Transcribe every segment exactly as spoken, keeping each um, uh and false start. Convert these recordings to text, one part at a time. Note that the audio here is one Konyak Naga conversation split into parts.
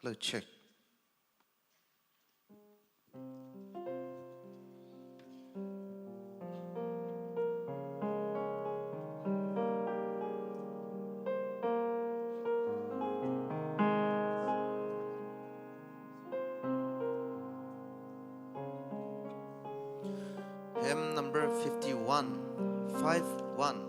Play check. Hymn number fifty-one, five one.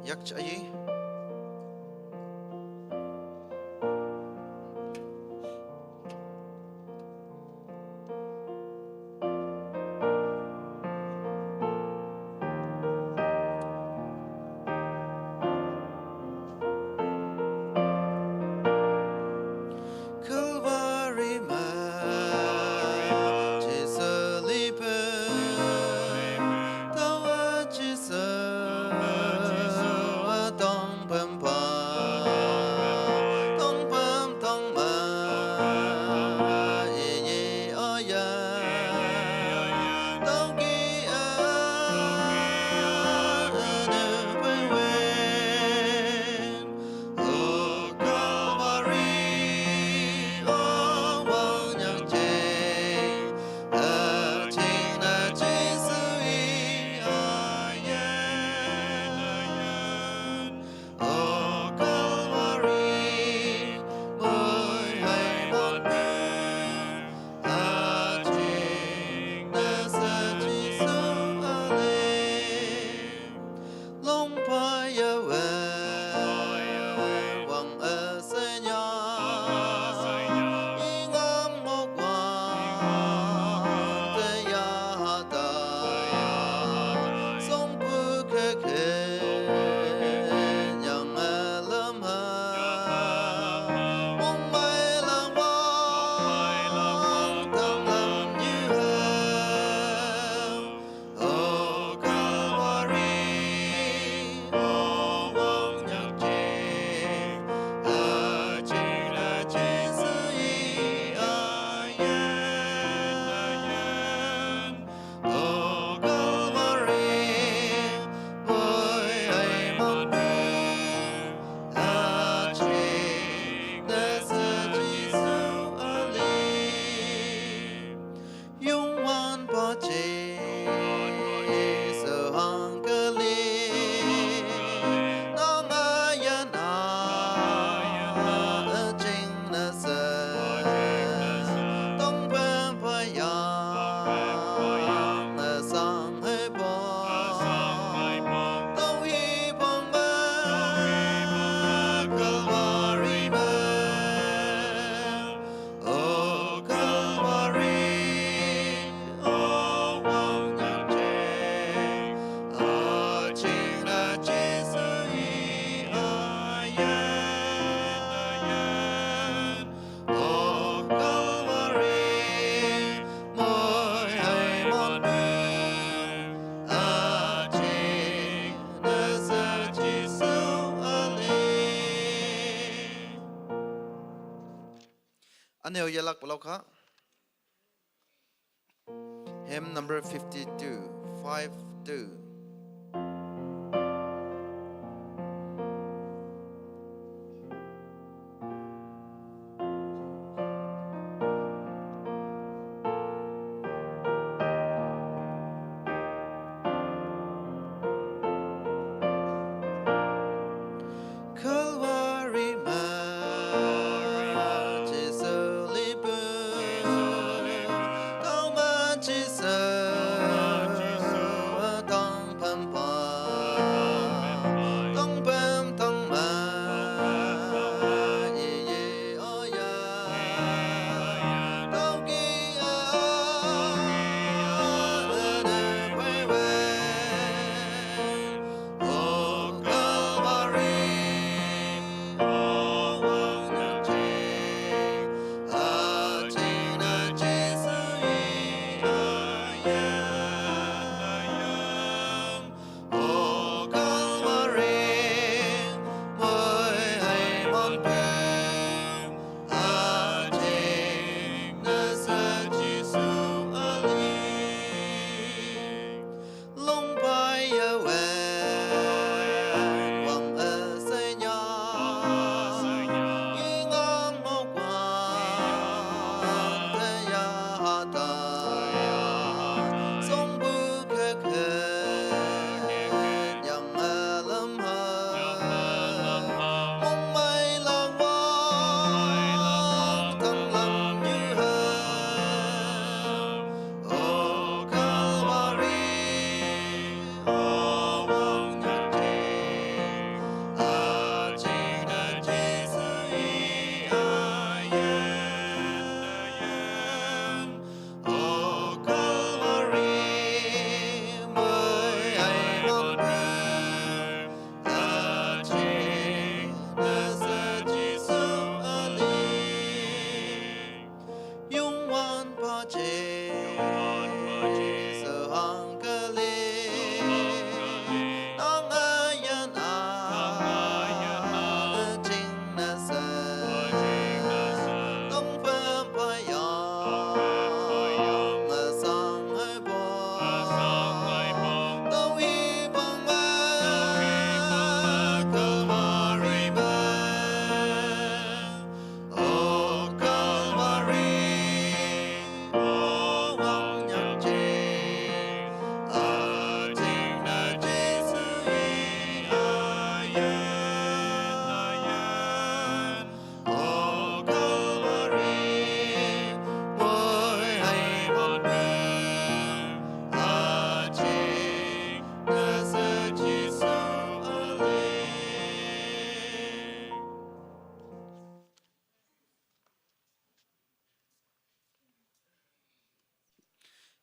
Yak cha yi. Ane o yalak palok ha. Hymn number fifty-two, five two. Calvary ma, Jesu li bu, tang ma Jesu, tang pam pa, tang pam tang ma, ye ye o ya, tang ki a, ne pwe we.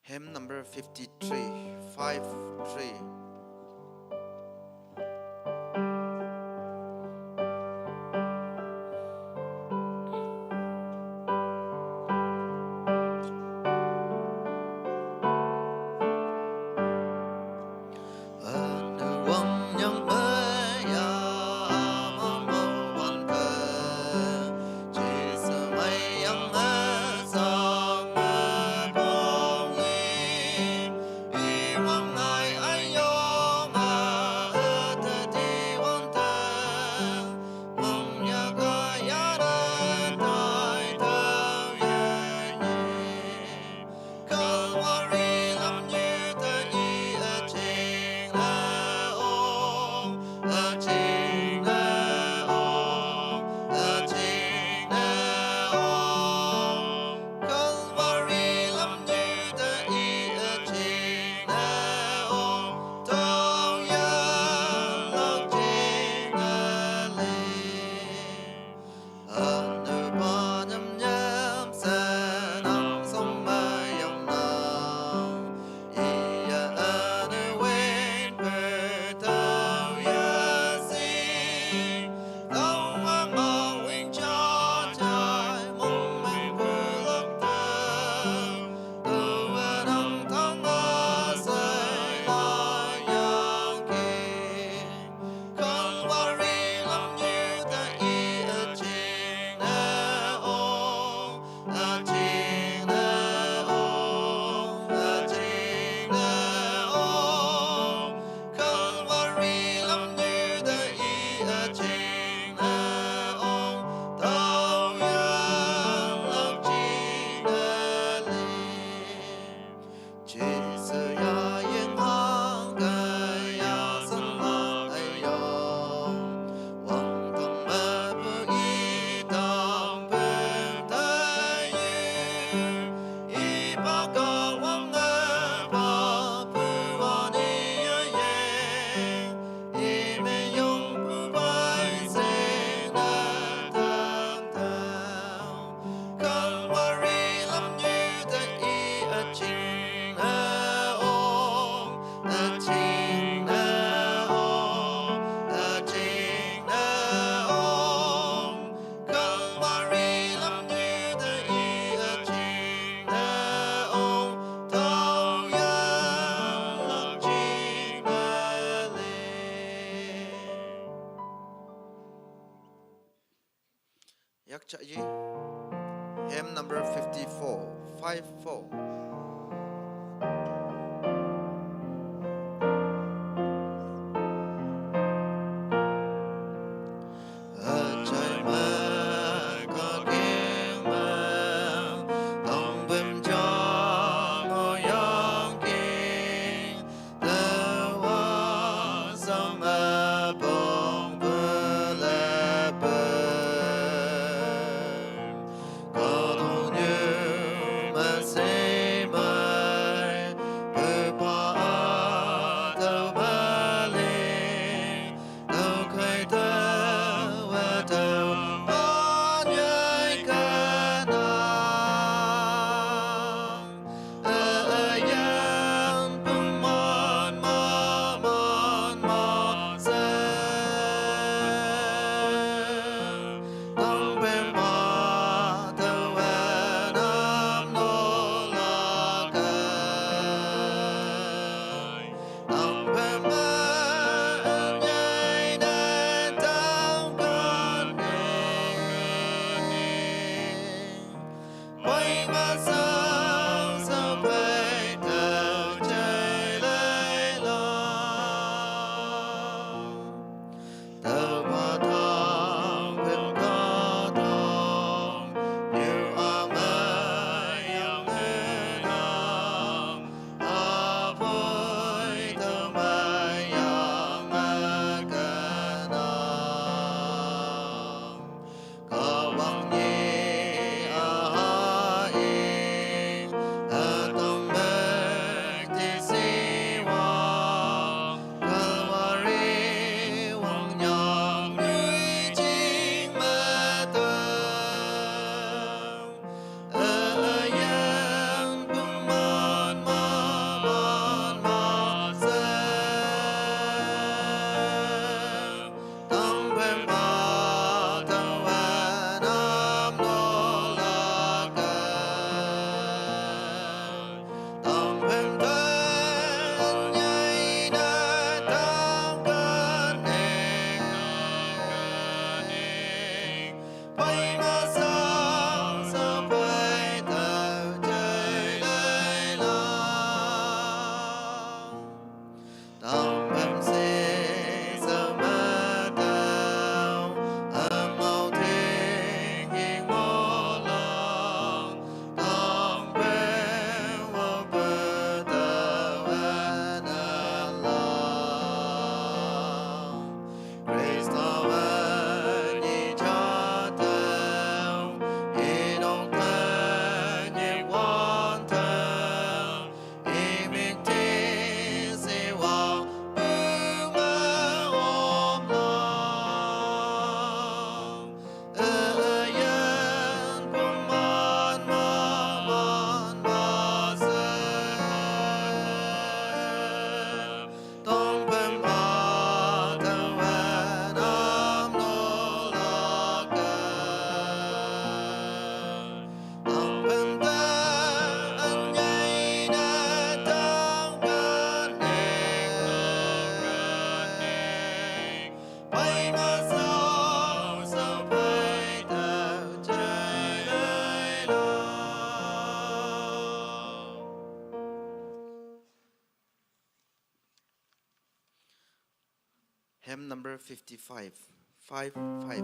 Hymn number fifty-three, five three. Hymn number fifty-four, five four. Hymn number fifty-five, five five.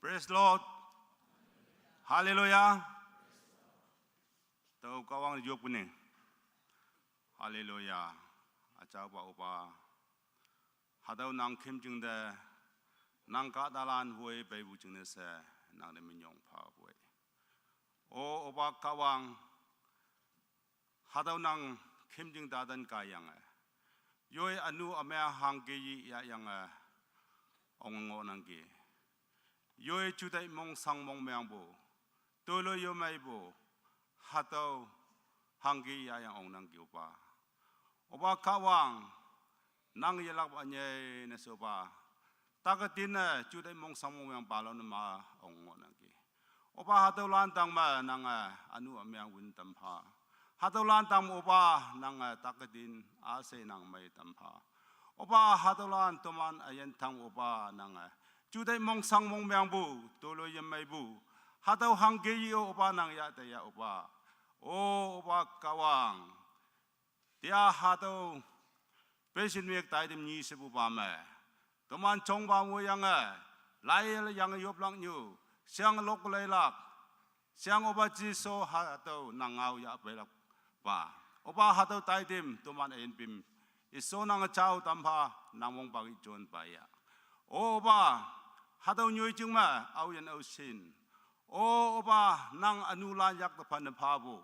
Praise Lord. Hallelujah. Tau Kahwang yop kuning. Hallelujah. Achau ba Opa. Hatau nang khim jing de, nang kahtalan hui bai bu jing ne se, nang de minyong pha hui. O Opa Kahwang, hatau nang khim jing da dan ka yang e. Yoi anu amea hang ke yi ya yang e. Ong ngo nang ki. Yoi chutai mong sang mong meang bu. Tolo yo mai bu. Hatau hang ke ya yang ong nang ki Opa. Opa Kahwang, nang yelak ba nyai ne so ba. Takatin ne chutai mong sang mong meang ba lo ne ma ong ngo nang ki. Opa hatau lan tang ma nang e, anu ameang win tam pha. Hatau lan tang Opa nang e, takatin a se nang mai tam pha. Opa hatau lan toman ayen tang Opa nang e. Chutai mong sang mong meang bu, tolo yem mai bu. Hatau hang ke yi o Opa nang ya te ya Opa. O Opa Kahwang. Tia hatau pesin wek tai dim nyi se bu ba me. Toman chong ba mo yang e. Lai yang yop lang nyu. Siang lok lai lak. Siang Opa Jisu hatau nang ngau ya pai lak ba. Opa hatau tai dim toman ayen pim. Iso nang chau tam pha nang mong ba ki jon ba ya. O Opa hatau nyoi jing ma au yan au sin. O Opa, nang anu lan yak ta phan pha bu.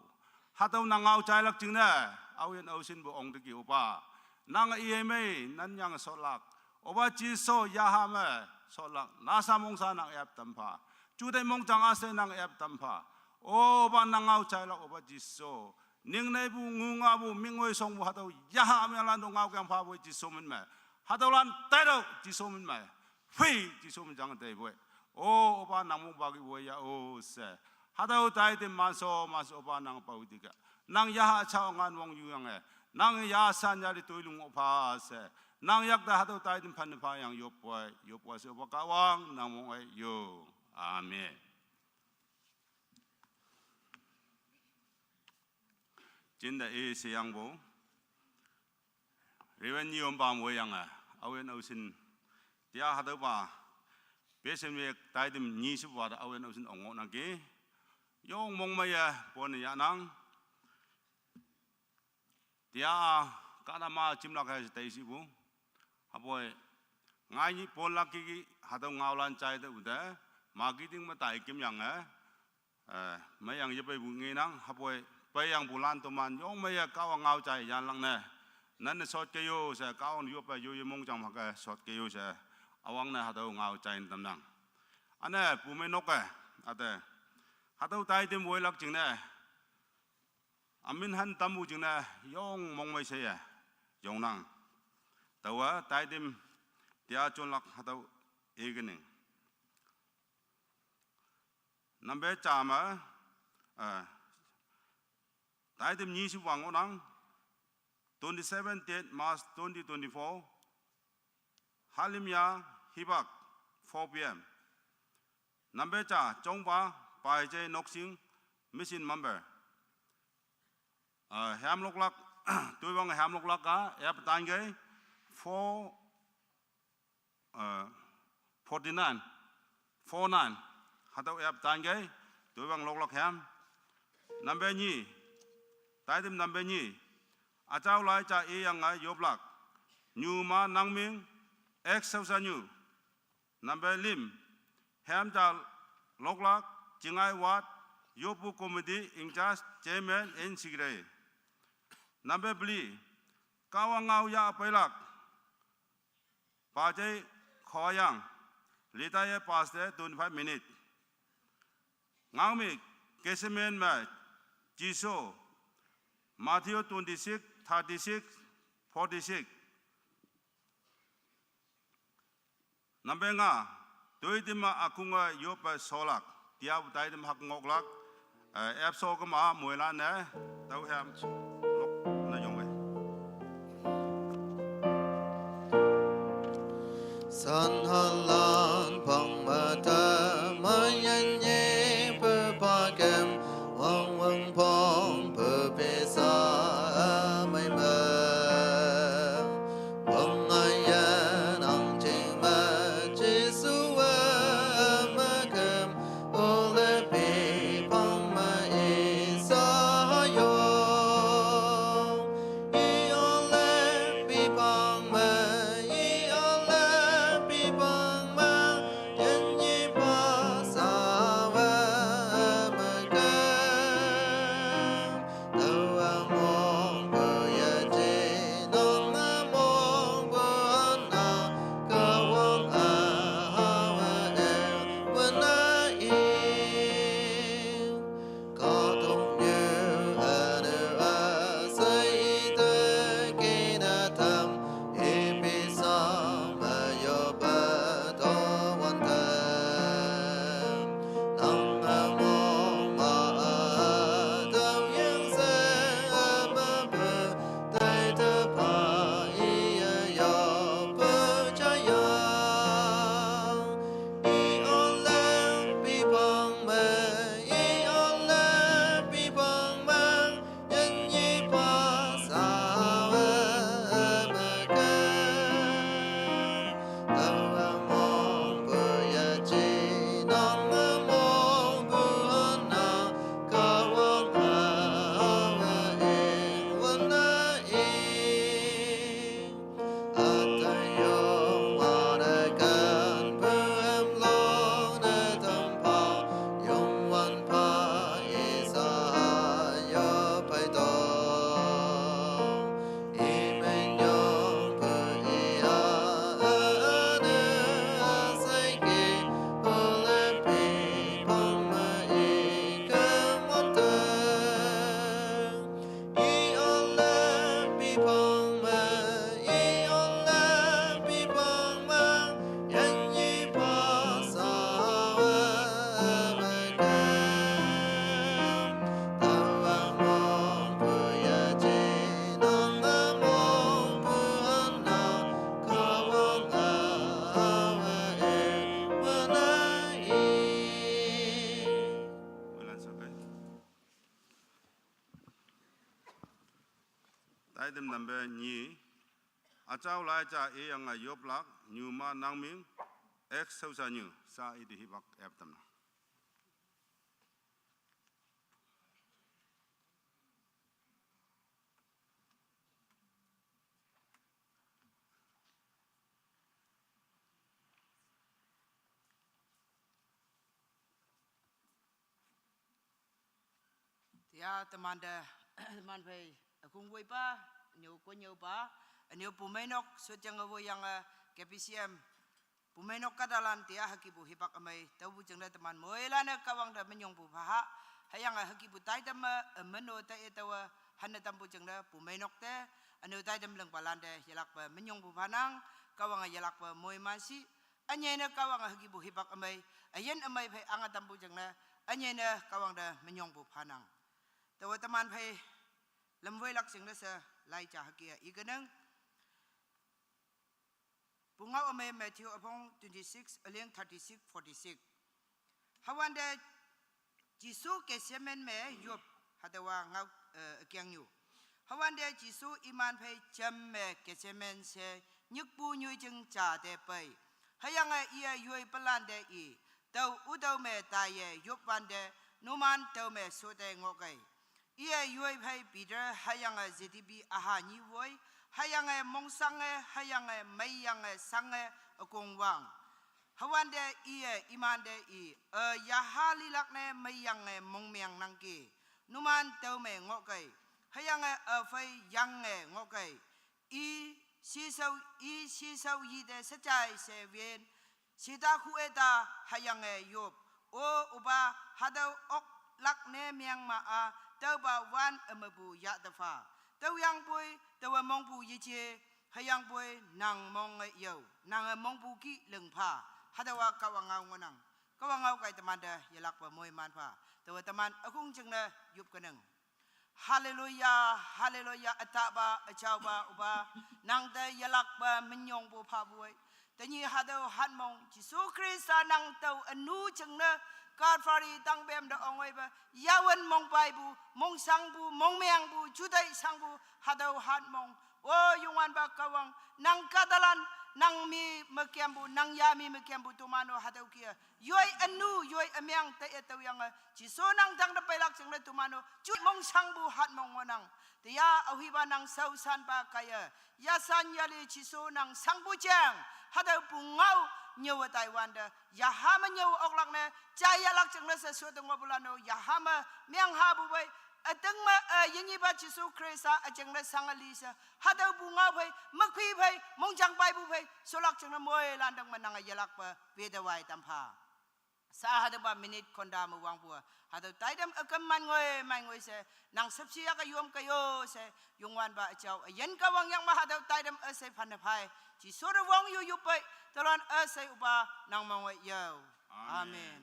Hatau nang ngau chai lak jing ne, au yan au sin bu ong de ki Opa. Nang e mei, nan yang so lak. Opa Jisu, ya ha me, so lak. Na sa mong sa nang ep tam pha. Chutai mong jang a se nang ep tam pha. O Opa nang ngau chai lak Opa Jisu. Ning nei bu ngu nga bu ming ngoi song bu hatau ya ha me lan do ngau kyang pha bu Jisu min me. Hatau lan tai do Jisu min me. Fei Jisu min jang tai bu. O Opa nang mong ba ki bu ya o se. Hatau tai te man so man so Opa nang pau di ka. Nang ya ha chao ngan wong yu yang e. Nang ya san ya li toi lung Opa se. Nang yak ta hatau tai te phan pha yang yop poi. Yop poi se Opa Kahwang nang mong e yo. Amen. Chin da e se yang bo. Reverend Nyi Om Pam wei yang a, awen au sin. Tia hatau ba. Pesin wek tai dim nyi si ba da awen au sin ong ngo nang ki. Yong mong ma ya pon ya nang. Tia ka na ma chim lak ha tai si bu. Hapoi. Ngai ni pon lak ki ki hatau ngau lan chai te u de. Ma ki ding ma tai kim yang e. Eh, mai yang ye pai bu nge nang, hapoi, pai yang bu lan toman, yong mai ye Kahwang ngau chai yan lang ne. Nan ne sot ke yo se, Kahwang yo pai yo ye mong jang ma ke sot ke yo se. Awang ne hatau ngau chai tam nang. Ane, pu mai nok ke, ate. Hatau tai dim woi lak jing ne. Amin han tam bu jing ne, yong mong mai se ye. Yong nang. Tau a, tai dim, tia chon lak hatau e ke ning. Number cha ma, eh, tai dim nyi si wang onang, twenty-seven date March twenty twenty-four, Halimia Hibak, four p.m. Number cha, Chongba, Pai Jai Noksing, mission member. Eh, ham lok lak, tui wang ham lok lak ka, ep tan gei, four, eh, forty-nine, four nine. Hatau ep tan gei, tui wang lok lak ham. Number nyi, tai dim number nyi. Achau lai cha e yang ngai yop lak. Nyu ma nang ming, ek sau sa nyu. Number lim, hem cha lok lak, chingai wat, yop bu committee, in charge, chairman, and secretary. Number bli, Kahwang ngau ya pai lak. Pajai Khoyang, retire pastor, twenty-five minute. Ngau mi, Kesemen ma, Jiso, Matthew twenty-six, thirty-six, forty-six. Number nga, tui dim ma akung a yop a solak, tia bu tai dim hak ngok lak, eh, ep so kama, mui lan ne, tau hem, lok na yong e. San halan pang mata mayan ye pe pa kem, wang wang pong pe pe sa mai ma. Wang ai yan ang ching ma, Jisu a ma Taitem number nyi. Achau lai cha e yang a yoplak, nyu ma nang ming, ek sau sa nyu, sa i di hibak ep tam na. Tia teman de, teman phei akung wei pa, nyu ko nyu pa, anyu pumeinok, sut jang wei yang, eh, K P C M, pumeinok kadalan tia haki bu hipak amai, tau bu jang de teman moi lane kawang de menyong bu paha, hayang, eh, haki bu tai dem, eh, meno ta e tawa, hane tam bu jang de pumeinok te, anyu tai dem leng palan de, yelak pa menyong bu panang, kawang, eh, yelak pa moi mansi, anyai ne kawang, eh, haki bu hipak amai, ayen amai phei anga tam bu jang ne, anyai ne kawang de menyong bu panang. Tawa teman phei, lemwei lak jang ne se, lai cha haki, eh, ikeneng. Pungau amai Matthew apong twenty-six, aling thirty-six, forty-six. Hawande Jisu Gethsemane me yop, hadawa ngau, eh, akyang yu. Hawande Jisu iman phei jam me Gethsemane se nyikpu nyui jing cha de pei. Hayang, eh, iya yoi pelan de i, tau u tau me ta ye yop wan de, numan tau me so de ngok ei. Iya yoi phei Peter hayang, eh, Z D B aha nyi woi, hayang, eh, mong sang, eh, hayang, eh, mei yang, eh, sang, eh, akong wang. Hawande iya iman de i, eh, yaha lilak ne mei yang, eh, mong miang nang ki. Numan tau me ngok ei. Hayang, eh, eh, phei yang, eh, ngok ei. I si sau, i si sau yi de sechai se wien. Sita khu eta hayang, eh, yop. O uba hadau ok lak ne miang ma a, tau ba wan emebu ya de fa. Tau yang pui, tau mong bu yi jie, hayang pui nang mong, eh, yau. Nang, eh, mong bu ki leng pha. Hadawa kawang ngau ngonang. Kawang ngau kai teman de yelak pa moi man pha. Tau teman akung jang ne yup keneng. Haleluya, haleluya, ataba, achauba, uba, nang te yelak pa menyong bu pha bui. Tanyi hadau hat mong, Jisu Krista nang tau anu jang ne, Kalvari tang bem de ongoi ba, yawan mong pai bu, mong sang bu, mong miang bu, jutai sang bu, hadau hat mong. O yungwan ba kawang, nang kadalan, nang mi mekiam bu, nang ya mi mekiam bu, tumano hadau kia. Yoi anu, yoi amiang te e tau yang, eh, Jisu nang dang de peilak jang le tumano, ju mong sang bu hat mong ngonang. Tia ahi ba nang sau san ba kaya. Ya san ya li Jisu nang sang bu jang. Hadau bu ngau nyewa Taiwan de. Ya ha me nyewa oklak ne. Jaya lak jang le se su de ngobulano. Ya ha me miang ha bu bai. Ateng me, eh, yenyi ba Jisu Krista, eh, jang le sang ali se. Hadau bu ngau bai. Mekpi bai. Mong jang bai bu bai. Sulak jang le moi landang menang, eh, yelak ba. Beda wai tam pha. Sa hadau ba minute konda me wang bua. Hadau taidem akam man ngoi, man ngoi se. Nang sepsi ya ka yom ka yo se. Yungwan ba achau. Yen kawang yang ma hadau taidem asai phan phai. Jisu de wang yu yu pai. Talon asai uba nang mong wai yau. Amen. Amen.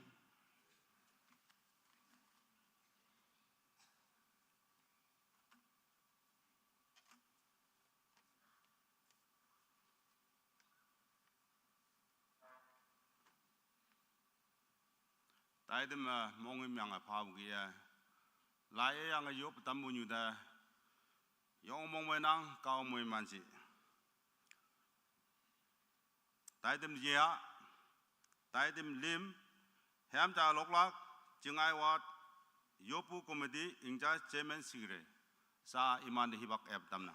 Taidem, eh, mong im yang, eh, pha bu ki, eh. Lai e yang, eh, yop tam bu nyu da. Yong mong moi nang, kau moi man si. Taidem jia, taidem lim, hem cha loklak, jingai wat, yopu committee, ingcha chairman sigre. Sa iman de hibak ep tam na.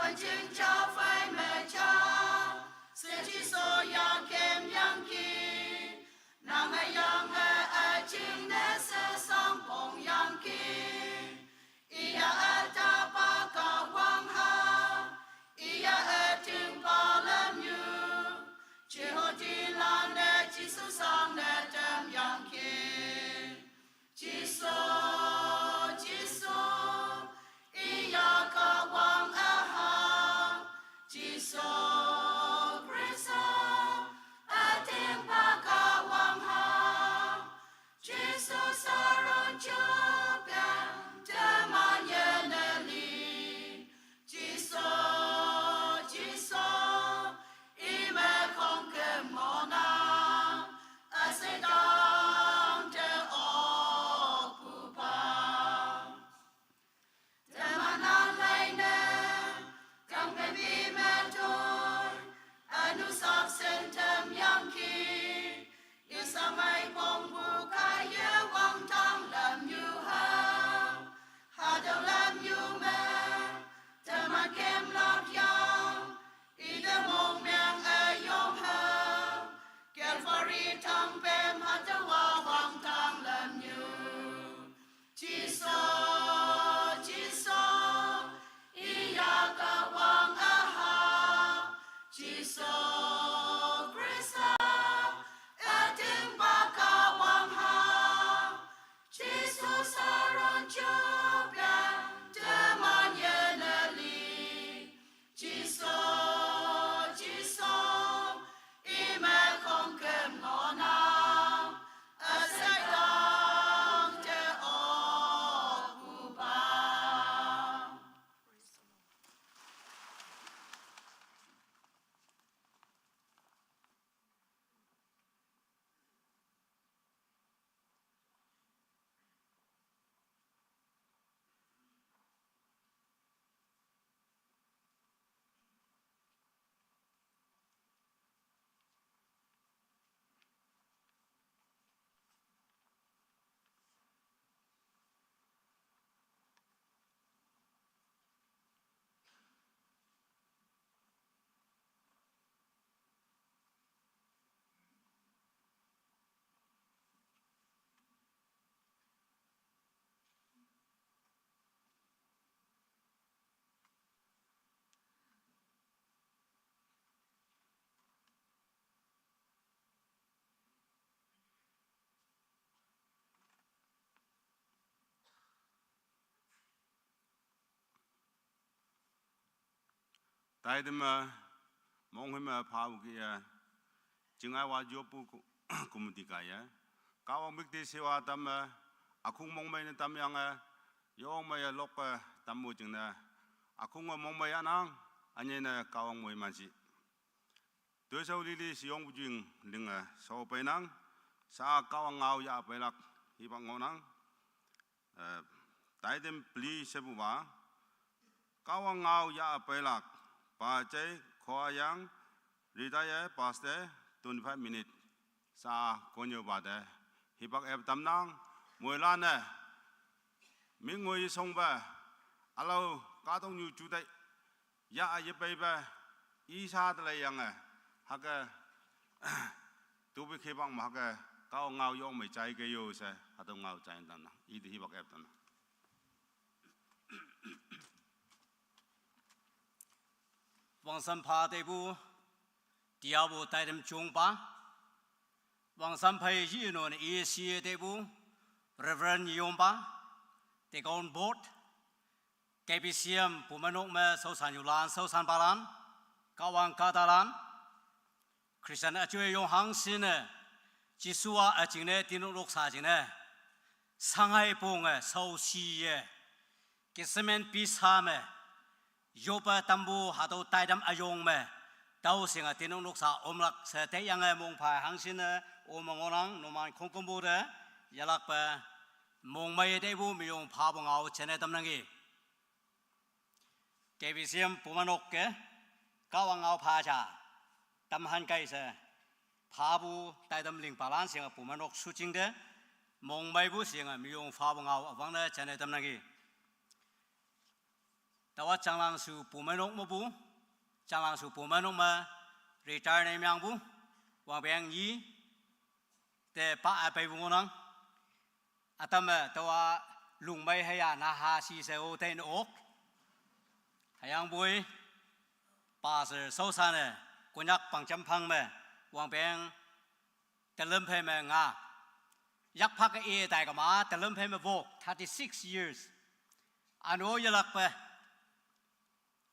Jingja fai meja, seji so yang kem yang ki. Nang yang e ajing ne sesang pong yang ki. Ia atapa kawang ha, ia ating palam yu. Jehodi lane Jisu sang ne tem yang ki. Jisu, Jisu, ia kawang aha. Jisu Krista, ating pakawang ha. Jisu saron chupiang, teman ye neli. Jisu, Jisu, ime kong kemona, asedang te okupa. Teman-teman lainnya, tang pembi metur, anu sab sentem yang ki, isamai pong buka ye wang tang lam yu ha, hadang lam yu me, teman kem lak yang, ida mong meng ayong ha, Calvary tang pem hadawa wang tang lam yu. Jisu, Jisu, ia kawang aha. Jisu Krista, ating pakawang ha. Jisu saron chupiang, teman ye neli. Jisu, Jisu, ime kong kemona, asedang te okupa. Taidem, eh, mong him, eh, pau ki, eh, jingai wa jopu ku-, kumti kai, eh. Kawang bikti sewa tam, eh, akung mong mai ne tam yang, eh, yong mai, eh, lok, eh, tam mu jing ne. Akung, eh, mong mai anang, anye ne kawang moi mansi. Tuesau lili si yong bujing ling, eh, so peinang, sa kawang ngau ya peilak, hibak ngonang. Eh, taidem pli sebuwa, kawang ngau ya peilak, pa chai khoa yang, retire pastor, twenty-five minute, sa konyo bade, hibak ep tamnang, moilane, ming ngoi song ba, alau katong nyu chutai, ya a ye pei ba, i sa de lei yang eh, hake, tubi khibang ma hake, kawang ngau yong mei chai ke yo se, hatong ngau chai tamnang, i de hibak ep tamnang. Wangsan pha tebu, tiabu taidem chungpa. Wangsan phai yi non E C tebu, Reverend Yompa, Deacon Board, K B C M, pumanok me sausan yulan, sausan palan, kawang katalan, Christian achui yong hang sine, Jisua achingne, tinuk lok sa chingne, sangai pong e, sau si ye, Gethsemane pisa me, yopa tambu hatau taidam ayong me, tau singa tinuk lok sa omlak se te yang e mong phai hang sine, om ngonang, numan kongkombo de, yalak pe, mong mai tebu miyong pha bong au chene tam nangi. K B C M pumanok ke, kawang ngau pha cha, tam han kai se, pha bu tai tam ling palan siang pumanok suching de, mong mai bu siang miyong pha bu ngau awang ne chane tam nangi. Taowa Changlangshu pumeinok mepu, Changlangshu pumeinok me retire ne mengpu, wangpeng nyi, te pa apeipu ngohnang. Ütam me taowa lungmei hüya naha shi she-o tei ne ok. Hüyangpoi, Pastor Shaoshan-e, Konyak pangjam phang me, wangpeng, telüm phei me nga. Yakphak-e i tai kama, telüm phei me wok, thirty-six years. Üno yelakpe,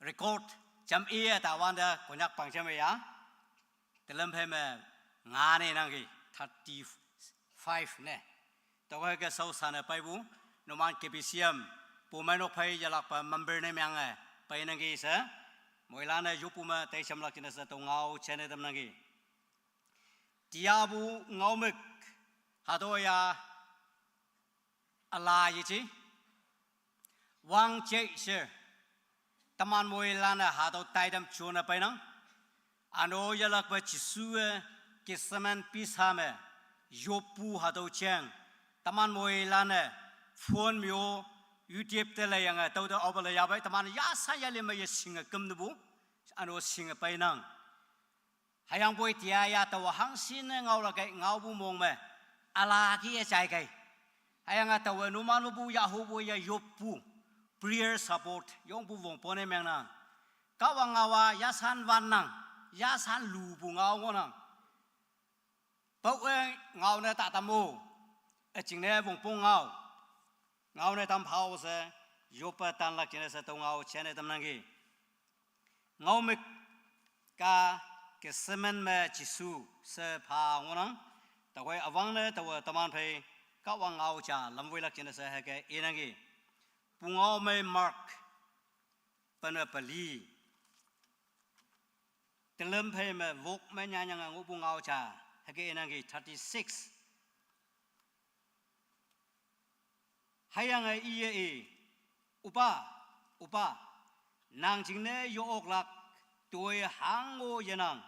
record, jam iye tawante Konyak pangjam-e ya. Telüm phei me nga ne nangki, thirty-five ne. Tüokhei ke Shaoshan-e peipu, numan K B C M, pumeinok phei yelakpe member ne menge, pei nangki she. Moilan-e yoppu me tei jamlak jingne she tüo ngao jenne tam nangki. Tiapu ngaomük, hatüo ya, üla yeji. Wang jei she. Teman moilan-e hatüo taitam jone peinang. Üno yelakpe Jesu-e Gethsemane pisa me yoppu hatüo jeng. Teman moilan-e phone me-o, YouTube te leyange, tüote aope le yapei, teman yasan yali me ye shinge kümtepu. Üno shinge peinang. Hüyangpoi tia ya taowa hangshin ne ngaolak kei ngaopu mong me, üla ki-e jaikei. Hüyange taowe numan mepu yahupu ye yoppu, prayer support, yongpu wongpong ne mengnang. Kahwang ngao-a yasan wannang, yasan lupu ngao ngohnang. Pao-e ngao ne tatam-o, üjingne wongpong ngao. Ngao ne tam phao she, yoppe tanlak jingne she tüo ngao jenne tam nangki. Ngaomük ka Gethsemane me Jesu she pha ngohnang. Tüokhei üwangne taowe teman phei Kahwang ngao ja lamwoilak jingne she hüke inangki. Pungao mei Mark, pen-e peli. Telüm phei me wok me nyanyange ngohpu ngao ja, hüke inangki thirty-six. Hüyange iye i, Üpa, Üpa, nang jingne yo-oklak, toi hango yenang.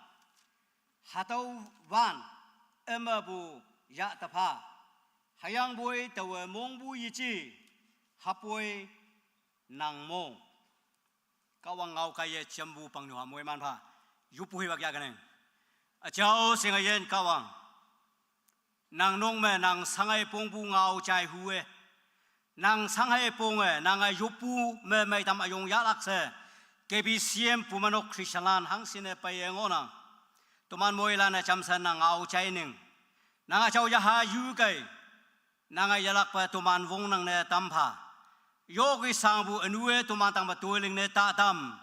Hatüo wan, ümepu ya tepha. Hüyangpoi taowe mongpu yeji, hüpoi nang mong. Kahwang ngao kaiye jampu pangnyuha moiman pha. Yoppu hipak yakenang. Üjao shinge yin Kahwang. Nang nok me nang shangai pongpu ngao jai hu-e. Nang shangai ponge, nange yoppu me meitam üyong yahlak she. K B C M pumeinok Christianlan hangshin-e peiye ngohnang. Toman moilan-e jamshe nang ngao jai ning. Nange jao yaha yu kei. Nange yelakpe toman wongnang ne tam pha. Yoki shangpu ünu-e toman tangme toiling ne tatam.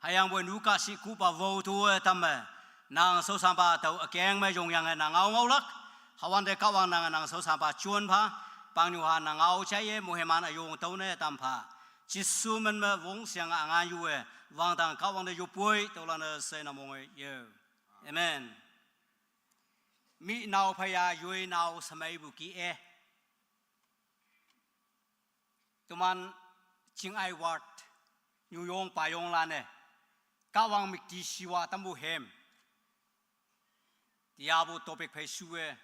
Hüyangpoi ünu kahshih kuhpa wao to-e tamme. Nang shaoshanpa tao ükeng me yongyange nang ngao ngaolak. Hüwante Kahwang nange nang shaoshanpa jon pha. Pangnyuha nang ngao jaiye moiman üyong tüo ne tam pha. Jesu min me wongshange üngan yu-e. Wangdang Kahwang te yoppoi, tüolan-e she na mong-e ye. Amen. Mi nao phei ya yoi nao shemeipu ki-e. Toman Chingai ward, nyuyong payonglan-e, Kahwang müktishiwa tampu hem. Tiapu topic phei shu-e,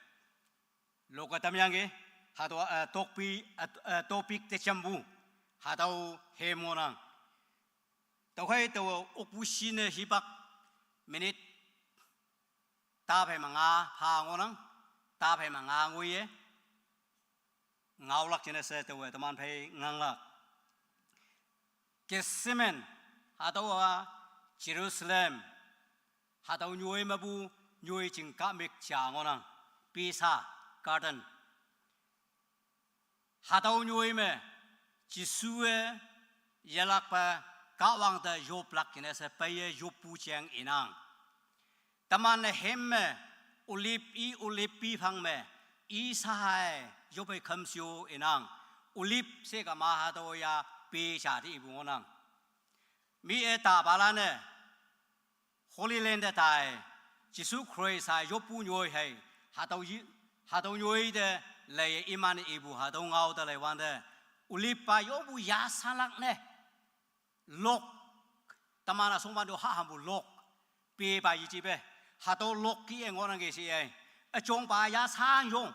loke tamyangki, hatüo, eh, topic, eh, eh, topic te jampu, hatüo hem ngohnang. Tüokhei taowe okpu shi ne hipak minute taphei me nga pha ngohnang, taphei me nga ngoiye. Ngaolak jingne she taowe teman phei nganglak. Gethsemane, hatüowa Jerusalem, hatüo nyoi mepu nyoi jing kahmük ja ngohnang, Pisa Garden. Hatüo nyoi me, Jesu-e yelakpe Kahwang te yoplak jingne she peiye yoppu jeng inang. Teman-e hem me, olive i olive pi phang me, i sha-e yoppei khümshe-o inang. Olive she kama hatüo ya pe ja te ipu ngohnang. Mi-e tapalan-e, Holy Land te tai, Jesu Khrista yoppu nyoi hei, hatüo yi, hatüo nyoi te leiye iman ipu hatüo ngao te leiwante, olive pa yoppu yasalak ne. Lok, teman-a shongwante hahampu lok, pepa yejipe, hatüo lok ki-e ngohnangki she-e. Üjongpa yasan yong,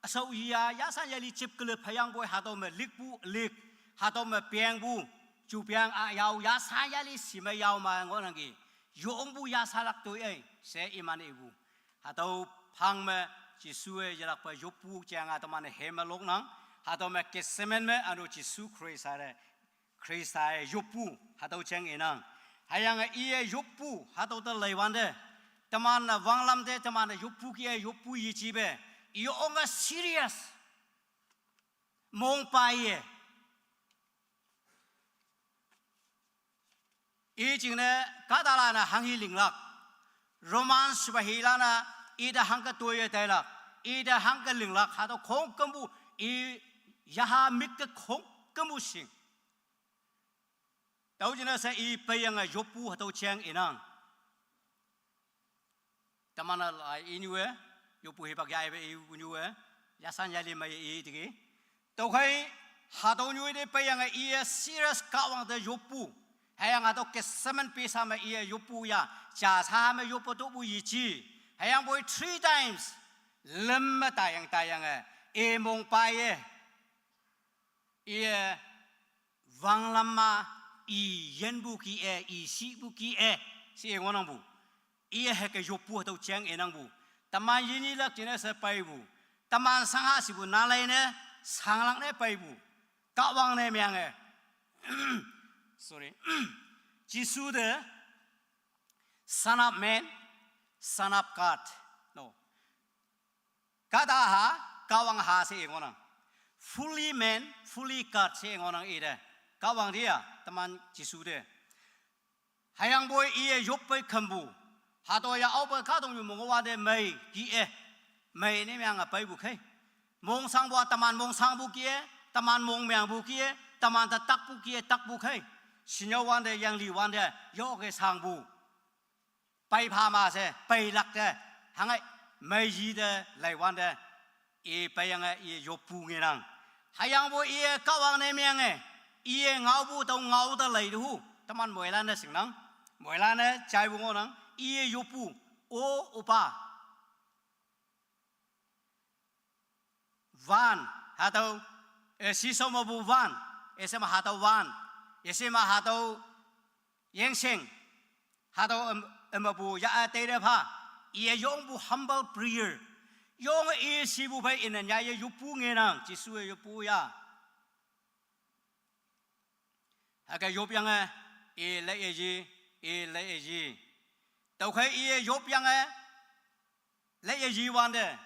üshao iya yasan yali jipkele pheyangpoi hatüo me likpu lik, hatüo me pengpu, Jupiang a yao yasa yali sime yao me ngohnangki. Yongpu yasalak toi-e she iman ipu. Hatüo phang me Jesuwe yelakpe yoppu jeng-a teman-e heme loknang. Hatüo me Gethsemane me üno Jesu Khrista te, Khrista-e yoppu hatüo jeng inang. Hüyange iye yoppu hatüo te leiwante, teman-e wanglam te teman-e yoppu kih-e yoppu yejipe, i onge serious mongpaiye. I jingne kahtalan-e hanghi linglak, Roman sipahilan-e ite hangke toiye tailak, ite hangke linglak, hatüo khongkümpu i yaha mik te khongkümpu shing. Tüo jingne she i peiyange yoppu hatüo jeng inang. Teman-e lai inyue, yoppu hipak yaipe inyue, yasan yali mei i tiki. Tüokhei, hatüo nyoi te peiyange iye serious Kahwang te yoppu. Hüyange hatüo Gethsemane pisa me iye yoppu ya, ja sa me yoppu topu yeji. Hüyangpoi three times lüm me tayang tayange, i mongpaiye. Iye wanglam ma, i yinpu kih-e, i shipu kih-e, she ngohnangpu. Iye hüke yoppu hatüo jeng inangpu. Teman yinyilak jingne she peipu. Teman shangha shipu nalei ne, shanglak ne peipu. Kahwang ne menge. Sorry. Jesu te Son of Man, Son of God. No. Kahta ha, Kahwang ha she ngohnang. Fully man, fully God she ngohnang ite. Kahwang te-a, teman Jesu te. Hüyangpoi iye yoppei khampu. Hatüo ya aope kahtoknyu me ngohwante mei kih-e. Mei ne menge peipu khei. Mongshangpu-a teman mongshangpu kih-e, teman mongmengpu kih-e, teman te takpu kih-e takpu khei. Shinyüowante yangliwante yoke shangpu. Peipha ma she, peilak te, hangai, meiyi te, leiwante, i peiyange, i yoppu ngenang. Hüyangpoi iye Kahwang ne menge, iye ngaopu tao ngao te lei tehu, teman moilan-e shingnang, moilan-e jaipu ngohnang, iye yoppu, O Opa. Wan, hatüo, eh, sisao mepu wan, ese ma hatüo wan, ese ma hatüo yengsheng, hatüo em, emepu ya-e teite pha, iye yongpu humble prayer. Yonge i shipu phei ine nyaiye yoppu ngenang, Jesuwe yoppu ya. Hüke yopyange, i leiye yi, i leiye yi. Tüokhei iye yopyange, leiye yiwante,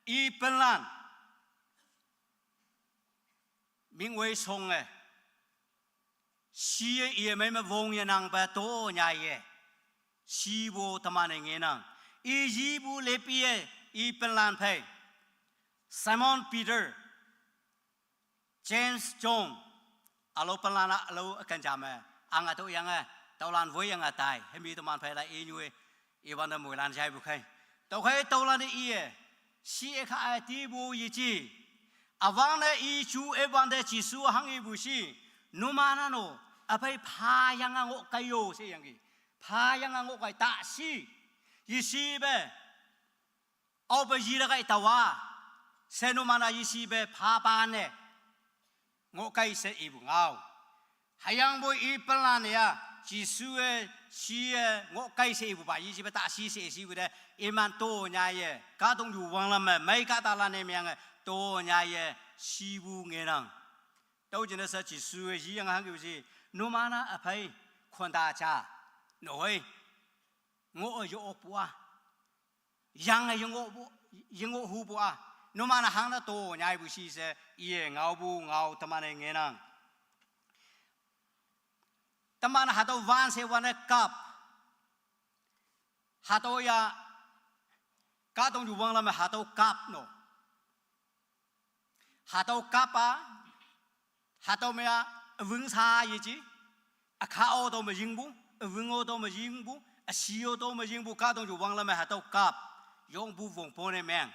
i penlan. Mingwei shonge. Shiye iye mei me wong yenangpe to nyaiye. Shipu teman-e ngenang. I yipu lepiye, i penlan phei. Simon Peter. James, John, ülao penlan-a ülao üken ja me, ang ütüoyange, tüolan woiyange tai, hemi teman phei la inyue, iwante moilan jaipu khei. Tüokhei tüolan-e iye, shi-e kha-e tipu yeji. Üwangne i ju iwante Jesu hanghipu shi, numan-a no, üphei phayange ngohkei yo sheyangki. Phayange ngohkei ta shi. Yeshipe. Aope yilak kai taowa, she numan-a yeshipe phapa ne ngohkei she ipu ngao. Hüyangpoi i penlan-e ya, Jesuwe shi-e ngohkei she ipupa yeshipe ta shi she shipu te, iman to nyaiye, kahtoknyu wanglam me, mei kahtalan-e menge, to nyaiye, shipu ngenang. Tüo jingne she Jesuwe yiyange hanghipu shi, numan-a üphei, khonta ja, nohoi, ngoh-e yo-okpu-a. Yange yengohpu, yengoh hupu-a. Numan-e hangne to nyaipu shi she, iye ngaopu ngao teman-e ngenang. Teman hatüo wan she wan-e cup. Hatüo ya, kahtoknyu wanglam me hatüo cup no. Hatüo cup-a, hatüo me-a, üwüng sha yeji, ükha-o tüo me yingpu, üwüng-o tüo me yingpu, üshi-o tüo me yingpu, kahtoknyu wanglam me hatüo cup, yongpu wongpong ne meng.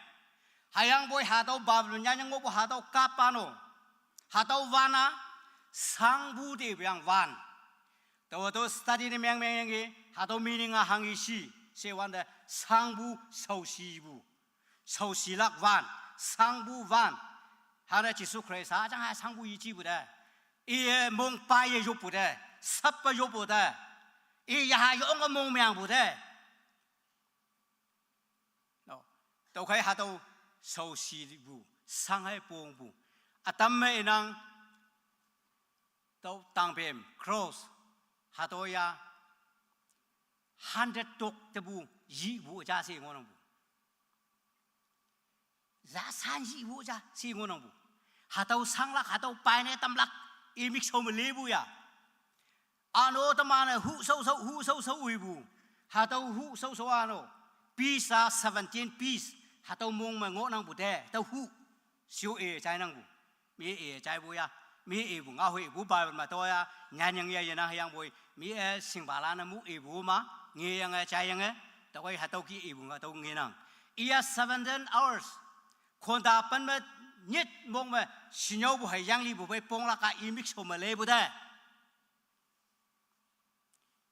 Hüyangpoi hatüo Babylon nyanyang ngohpu hatüo cup-a no, hatüo wan-a, shangpu tepu yang wan. Taowa tüo study ne meng mengyangki, hatüo meaning-a hanghi shi, she wante, shangpu shaoshipu. Shaoshilak wan, shangpu wan. Hane Jesu Khrista jang ha shangpu yejipu te. Iye mongpai ye yoppu te, sap pa yoppu te. Iye ha yong ka mong meang bu te. No. Tüokhei hatüo shaoshipu, shanghei pongpu. Ütam me inang tüo tangpem, cross. Hatüo ya hundred tok tepu, yipu ja she ngohnangpu. Za san yipu ja she ngohnangpu. Hatüo shanglak, hatüo paine tamlak, imik shao me lepu ya. Ano teman-e hu shaoshao, hu shaoshao ipu. Hatüo hu shaoshao ano. Piece a seventeen piece. Hatüo mong me ngohnangpu te. Tüo hu. Shu-e jainangpu. Mi-e jaipu ya. Mi-e ipu ngaohepu Bible me to ya. Nyanyang ya yenang hüyangpoi. Mi-e shingpalan-e mu ipu ma. Ngeyange jaiyange. Tüokhei hatüo ki ipu nga tüo ngenang. Iya seventeen hours. Khonta pen me nyit mong me shinyüopu hei yanglipu pei ponglak a imik shao me lepu te.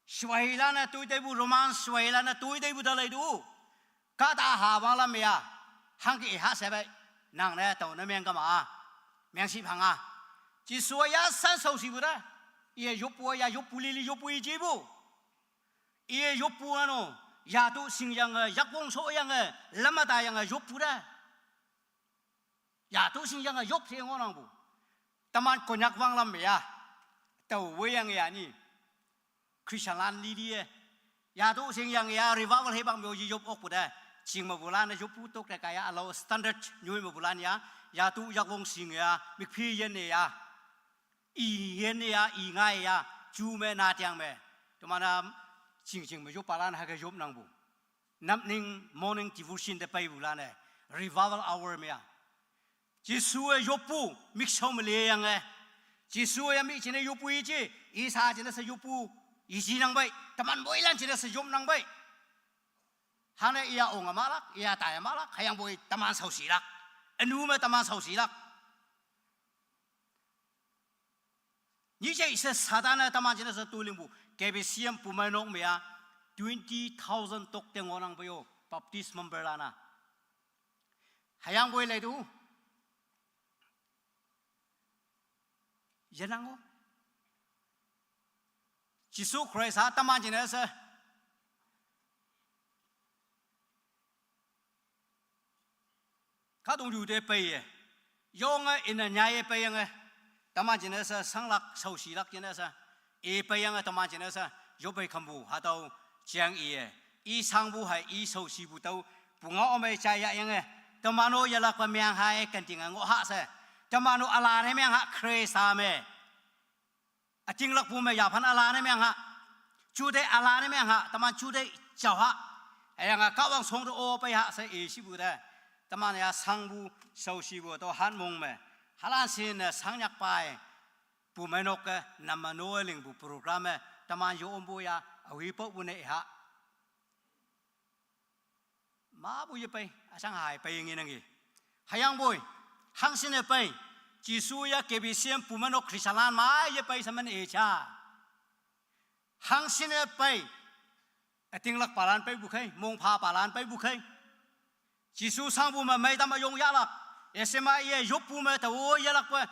Shwailan-e toi teipu, Roman shwailan-e toi teipu ta lei tu. Kahta ha wanglam me ya. Hangke ha she pei. Nang ne tao ne meng kama. Meng shi phang a. Jesu ya san shaoshipu te. Iye yoppu ya yoppu lili yoppu i jipu. Iye yoppu ano. Yatu shingyange, yakwong shoyange, lam me tayange yoppu te. Yatu shingyange yop she ngohnangpu. Teman Konyak wanglam me ya. Tao weyange ya ni. Christianlan lili ye. Yatu shingyange ya revival hei bang me-o ye yop okpu te. Ching mepulan-e yoppu tok te kaiya ülao standard nyoi mepulan ya. Yatu yakwong shing ya. Mikphi yin ne ya. I yin ne ya, i ngai ya. Ju me na tiang me. Teman-a ching ching me yoppalan hake yopnangpu. Napning morning devotion te peipulan-e. Revival hour me ya. Jesu-e yoppu, mik shao me leyange. Jesu-e ya mik jingne yoppu i ji, i sha jingne she yoppu, i jinang pei, teman moilan jingne she yopnang pei. Hane iya ong mahlak, iya tai mahlak, hüyangpoi teman shaoshilak. Ünu me teman shaoshilak. Nyije she Satan-e teman jingne she toilingpu, K B C M Pumeinok me ya, twenty thousand tok te ngohnang pei-o, Baptist memberlan-a. Hüyangpoi lei tu. Yenang-o. Jesu Khrista teman jingne she. Kahtoknyu te peiye. Yonge ine nyaiye peiyange. Teman jingne she shanglak shaoshilak jingne she. I peiyange teman jingne she. Yoppei khampu hatüo jeng iye. I shangpu hei i shaoshipu tüo. Pungao ümei jaiyayange. Teman-o yelakpe meng ha-e kentinge ngoh ha she. Teman-o üla ne meng ha Khrista me. Ütinglakpu me yaphan üla ne meng ha. Jute üla ne meng ha. Teman jute jao ha. Hüyange Kahwang shong te-o pei ha she i shipu te. Teman ya shangpu, shaoshipu tüo han mong me. Halan shinne shangnyak pai. Pumeinok-e, namano-e lingpu program me. Teman yo ompu ya, awi pokpu ne ha. Mapu yepei, üshang hai pei ngenangki. Hüyangpoi, hangshinne pei, Jesu ya K B C M Pumeinok Christianlan ma yepei shamen e ja. Hangshinne pei, ütinglakpalan peipu khei, mongphapalan peipu khei. Jesu shangpu me meitam üyong yahlak. Üshema iye yoppu me tao yelakpe.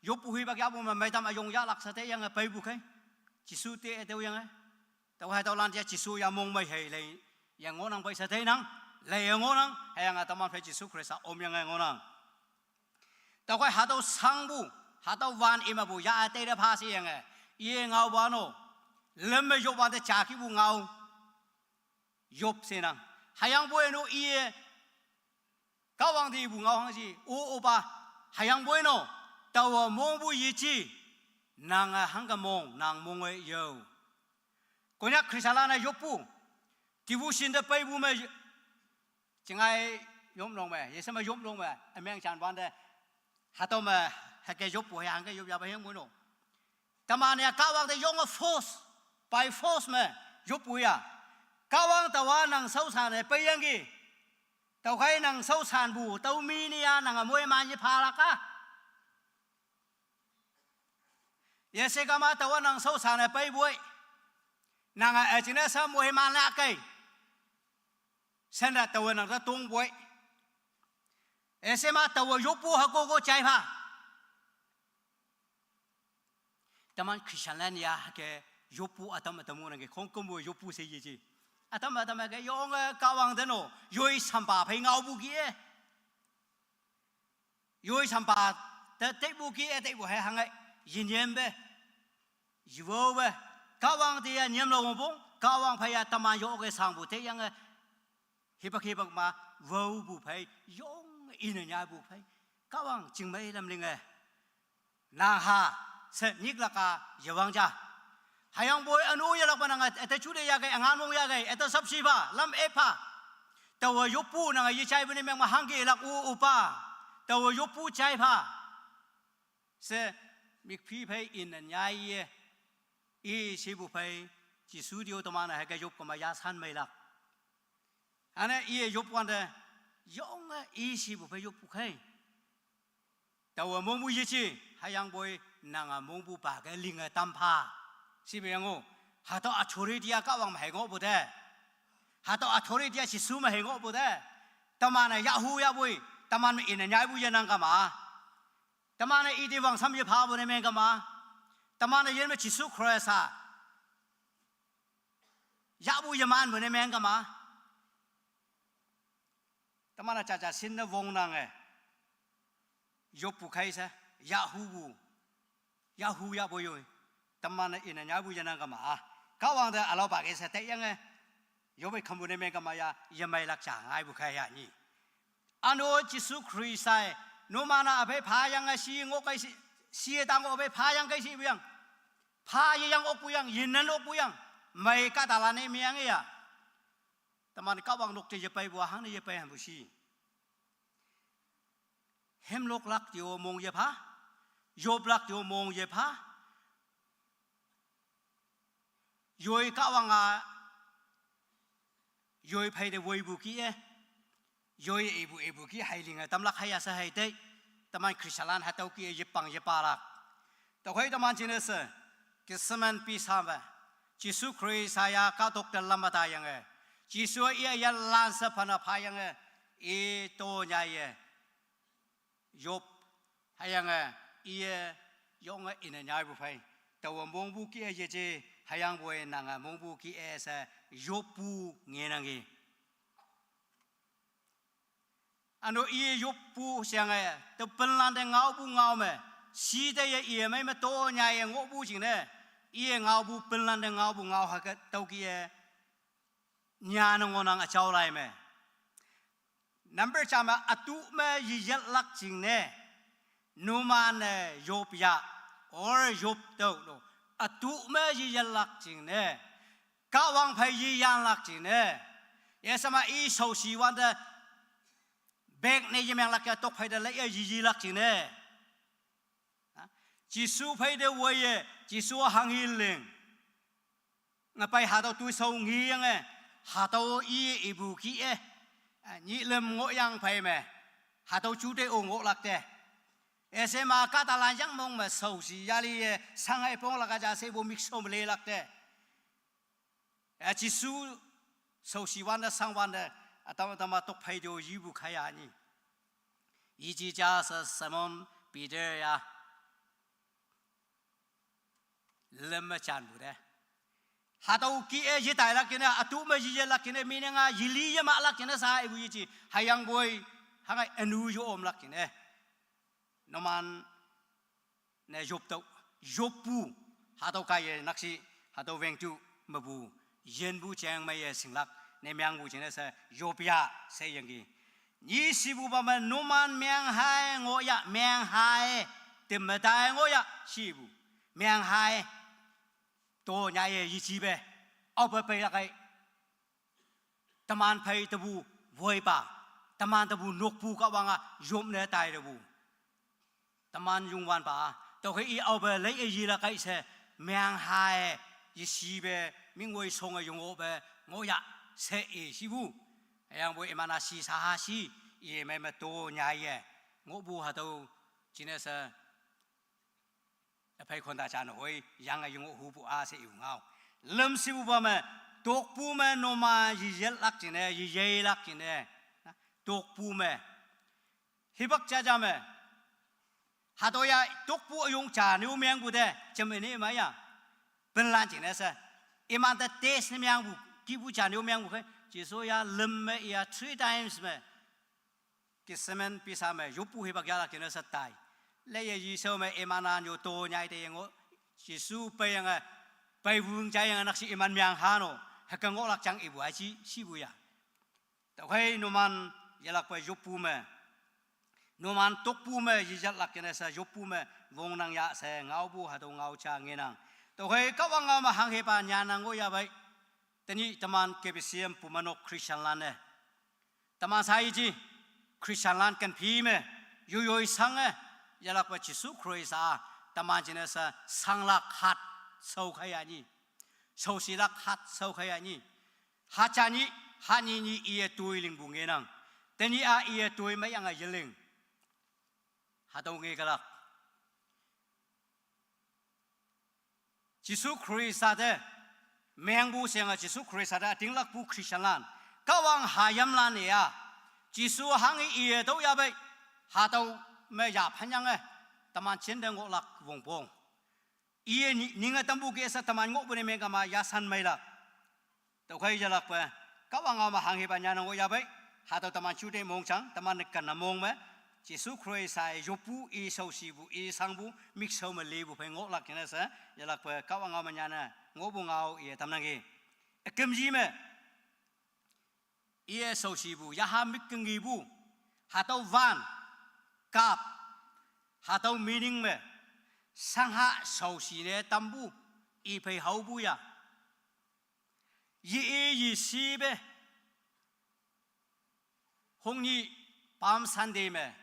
Yoppu hipak yahpu me meitam üyong yahlak she teyange peipu khei. Jesu te tüoyange. Tüo hatüolan ja Jesu ya mongmei hei lei. Yang ngohnang pei she teinang. Lei ngohnang. Hüyange teman phei Jesu Khrista omyange ngohnang. Tüokhei hatüo shangpu, hatüo wan imepu ya teite pha sheyange. Iye ngaopa no. Lüm me yopwante jakipu ngao. Yop shenang. Hüyangpoi no iye Kahwang te ipu ngao hangshi, o opa, hüyangpoi no, taowe mongpu yeji, nange hangke mong, nang mong-e yo. Konyak Christianlan-e yoppu, devotion te peipu me, jingai yopnong me, yeshe me yopnong me, ümeng jan wante, hatüo me, hüke yoppu, hüke yop yape hüyangpoi no. Teman ya Kahwang te yonge force, by force me, yoppu ya. Kahwang taowa nang shaoshan-e peiyangki. Tüokhei nang shaoshanpu, tüo mi ni ya nange moiman yephalak a. Yeshe kama taowa nang shaoshan-e peipoi. Nange üjingne she moiman lak kei. Shenne taowe nang te tongpoi. Üshema taowe yoppu hükoko jaipha. Teman Christian lan ya ke yoppu atam atam ngohnangki, khongkümpu yoppu she yeji. Atam atam ke yonge Kahwang te no, yoi sampa phei ngaopu kih-e. Yoi sampa te teipu kih-e, teipu hei hange, yinyempe, yiwope, Kahwang te ya nyemlak wongpong, Kahwang phei ya teman yoke shangpu te yange, hipak hipak ma, wopu phei, yong ine nyaipu phei, Kahwang chingmei lam linge. Nang ha, she nyiklak-a yewang ja. Hüyangpoi ünu yelakpa nange, üte jute yahkei, üngan wong yahkei, üte sapshi pha, lam ep pha. Taowe yoppu nange yejaipu ne meng me hangke lak u üpa. Taowe yoppu jai pha. She mikphi phei ine nyaiye. I shepu phei, Jesu te-o teman-e hüke yop kema yashan meilak. Üne iye yopwante, yonge i shepu phei yoppu khei. Taowe mongpu yeji, hüyangpoi nange mongpupa ke linge tam pha. Shipe yango, hatüo authority-a Kahwang me hei ngohpu te. Hatüo authority-a Jesu me hei ngohpu te. Teman-e yahhu yahpoi, teman me ine nyaipu yenang kama. Teman-e ite wangsam yephapu ne meng kama. Teman-e yin me Jesu Khrista yahpu yemanpu ne meng kama. Teman-e jaja shinne wongnange, yoppu khei she, yahhupu, yahhu yahpoi yoi. Teman-e ine nyaipu yenang kama. Kahwang te ülaopa ke she teiyange, yopei khampu ne meng kama ya, yemeilak ja ngaipu khei ya nyi. Üno Jesu Khrista-e, numan-a üphei phayange shi ngoh kei shi, shi-e ta ngoh üphei phayang kei shipu yang. Pha yeyang okpu yang, yinan okpu yang. Mei kahtalan-e meyange ya. Teman Kahwang nok te yepeipu-a hangne yepei hanpu shi. Hemloklak te-o mong yepha. Yoplak te-o mong yepha. Yoi Kahwang-a, yoi phei te woipu kih-e. Yoi ipu ipu kih hei linge tamlak hei ya she hei tei. Teman Christianlan hatüo kih-e yepang yepalak. Tüokhei teman jingne she, Gethsemane pisa me, Jesu Khrista ya kahtok te lam me taiyange, Jesu-a iye yalan she phane phayange, i to nyaiye yop, hüyange, iye yonge ine nyaipu phei. Taowe mongpu kih-e yeje, hüyangpoi nange mongpu kih-e she yoppu ngenangki. Üno iye yoppu sheyange, tüo pinlante ngaopu ngao me, shi teiye iye mei me to nyaiye ngohpu jingne, iye ngaopu pinlante ngaopu ngao hüke tüo kih-e, nyane ngohnang üjao lai me. Number ja me, ütu me yeyetlak jingne, numan-e yop ya, or yop tüo no. Ütu me yeyetlak jingne, Kahwang phei yeyanlak jingne, yeshe ma i shaoshi wante, bek ne yemenglak ya tok phei te lei-e yeyelak jingne. Jesu phei te woiye, Jesu hanghe ling. Ngepei hatüo toishao ngeyange, hatüo i ipu kih-e, nyih lüm ngohyang phei me, hatüo jute-o ngohlak te. Üshe ma kahtalan yang mong me shaoshi yaliye, shanghei ponglak ja shepu mik shom lelak te. E, Jesu shaoshi wante, shang wante, ütam ütam-a tok phei te-o yipu khei ya nyi. Yeji ja she Simon Peter ya lüm me janpu te. Hatüo kih-e yetailak jingne, ütu me yeyetlak jingne, minenga yeli yemahlak jingne sha ipu yeji, hüyangpoi, hangai ünu yo omlak jingne. Numan ne yoptüoh, yoppu, hatüo kaiye nakshih, hatüo wengtu mepu, yinpu jeng meiye shinglak, ne mengpu jingne she yop ya she yangki. Nyi shipupa me numan menghae ngoh ya, menghae, teme tai ngoh ya shipu. Menghae, to nyaiye yejipe, aope peilak kei. Teman phei tepu woipa, teman tepu nokpu Kahwang-a yopne tai tepu. Teman Youngwanpa, tüokhei i aope lei-e yelak kei she, menghae, yeshipe, mingwoi shonge yengohpe, ngoh ya, she i shipu. Hüyangpoi iman-a shi shaha shi, i mei me to nyaiye ngohpu hatüo jingne she, üphei khonta jan hoi, yange yengoh hupu-a she iu ngao. Lüm shipupa me, tokpu me numan yeyetlak jingne, yeyeilak jingne. Tokpu me. Hipak jaja me, Hatüo ya tokpu üyong ja nyu mengpu te, jam ine ma ya. Pinlan jingne she. Iman te test ne mengpu, kihpu ja nyu mengpu khei. Jesu ya lüm me ya three times me. Gethsemane pisa me, yoppu hipak yahlak jingne she tai. Leiye Jesu me iman-a nyu to nyai te yengo. Jesu peiyange, pei wüng jaiyange nakshi iman meang ha no. Hüke ngohlak jang ipu aji, shipu ya. Tüokhei numan yelakpe yoppu me. Numan tokpu me yejatlak jingne she yoppu me wongnang ya she ngaopu hatüo ngao ja ngenang. Tüokhei Kahwang ngao me hanghepa nyanne ngohyapei. Tenyih teman K B C M Pumeinok Christianlan-e. Teman sa iji, Christianlan kenphi me, yoiyoi shange, yelakpe Jesu Khrista, teman jingne she shanglak hat, shao khei ya nyi. Shaoshilak hat, shao khei ya nyi. Hat ja nyih, hat nyih nyih iye toi lingpu ngenang. Tenyih-a iye toi meiyange yeling. Hatüo ngekelak. Jesu Khrista te, mengpu shenge Jesu Khrista te ütinglakpu Christianlan. Kahwang hayimlan-e ya. Jesu hanghe iye tüo yapei, hatüo me yaphanyange, teman jinte ngohlak wongpong. Iye ni, ninge tampu ke she teman ngohpu ne mengkama yasan meilak. Tüokhei yelakpe, Kahwang ngao me hanghepa nyanne ngohyapei, hatüo teman jute mongjang, teman ne kanne mong me, Jesu Khrista-e yoppu i shaoshipu i shangpu, mikshao me lepu phei ngohlak jingne she, yelakpe Kahwang ngao me nyanne, ngohpu ngao iye tamnangki. Üküm ji me, iye shaoshipu, yaha mik kengipu, hatüo wan, kap, hatüo meaning me, shangha shaoshi ne tampu, i phei haopu ya. Ye-e yeshipe, hongnyih Palm Sunday me,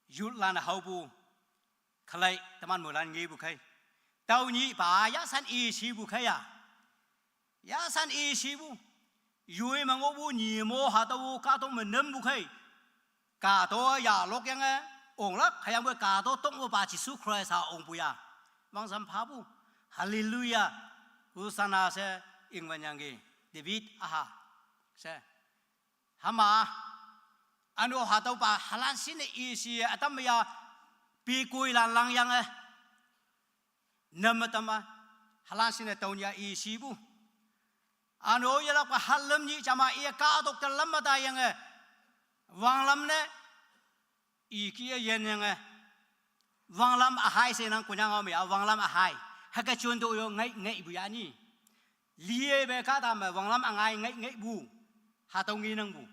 youthlan haopu, khalei teman moilan ngepu khei. Tüo nyih pa yasan i shipu khei ya. Yasan i shipu. Yoi me ngohpu nyi mo hatüo kahtok me nümpu khei. Kahto ya lokyange, onglak hüyangpoi kahto tokpupa Jesu Khrista ongpu ya. Wangsam phapu. Hallelujah. Hosanna she ingwanyangki. David üha. She. Hüma, üno hatüopa halan shinne i shi ütam ya, pikoilan langyange, name tama, halan shinne tüo nya i shipu. Üno yelakpa halüm nyih jama iye kahtok te lam me taiyange, wanglam ne, i kih-e yenyange, wanglam ühai she nang Konyak ngao me-a, wanglam ühai. Hüke jon to yo ngei ngeipu ya nyi. Liye pe kahta me wanglam üngai ngei ngeipu. Hatüo ngenangpu.